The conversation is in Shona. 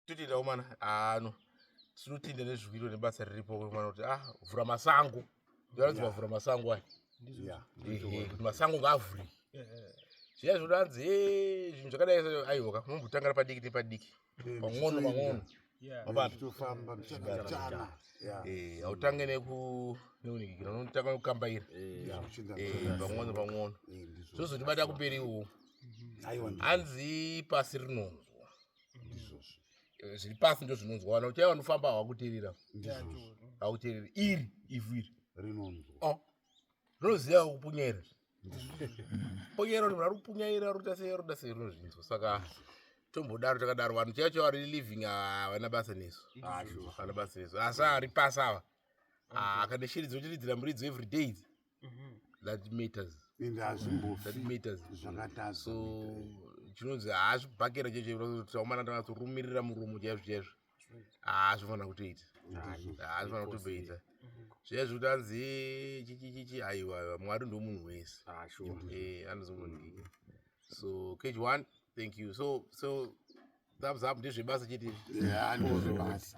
Totenda umana ano tinotenda nezvikuitwa nebasa riripo mana kuti ah, vhura masango, ndoanzi vavhura masango aya. Ehe, kuti masango ngaavhurike. Zviya zvodanzi zvinhu zvakadai, aiwa, mumbotangara padiki nepadiki, pang'ono pang'ono. Mabata. Tofamba mbichana. Hautange nekuningikira, unotanga nekukambaira. Pang'ono pang'ono, zvozotibata kumberi iwowo. Aiwa. Hanzi pasi rinonzwa. Ndizvozvo. Zviri pasi ndo zvinonzwa. Vanhu chaivo vanofamba hawakuteerera. Ndizvozvo. Hakuteereri iri ivhu iri. Rinonzwa. Oh. Rinoziva kupunyaira, punyaira kuti munhu ari kupunyaira, ruta sei, ruda sei, rinozvinzwa. Saka tombodaro takadaro. Vanhu chaivo chaivo vari living havana basa nesu, havana basa nesu, asi ari pasi ava, ah, kana shiri dzinochiridzira muridzo every day, that matters. Ende That hazvimbofi matters. zvakatadza. So chinonzi haazvibhakera chaicho, taumana tanatsorumirira muromo chaizvo chaizvo, haazvifanira kutoita, haazvifanira kutomboita zviya zvekuti anzi chichichichi. Aiwa, aiwa, Mwari ndo munhu wese. Anozomunhika. So Cage One, thank you. So thumbs up, ndezvebasa chete izvi. Ndezvebasa.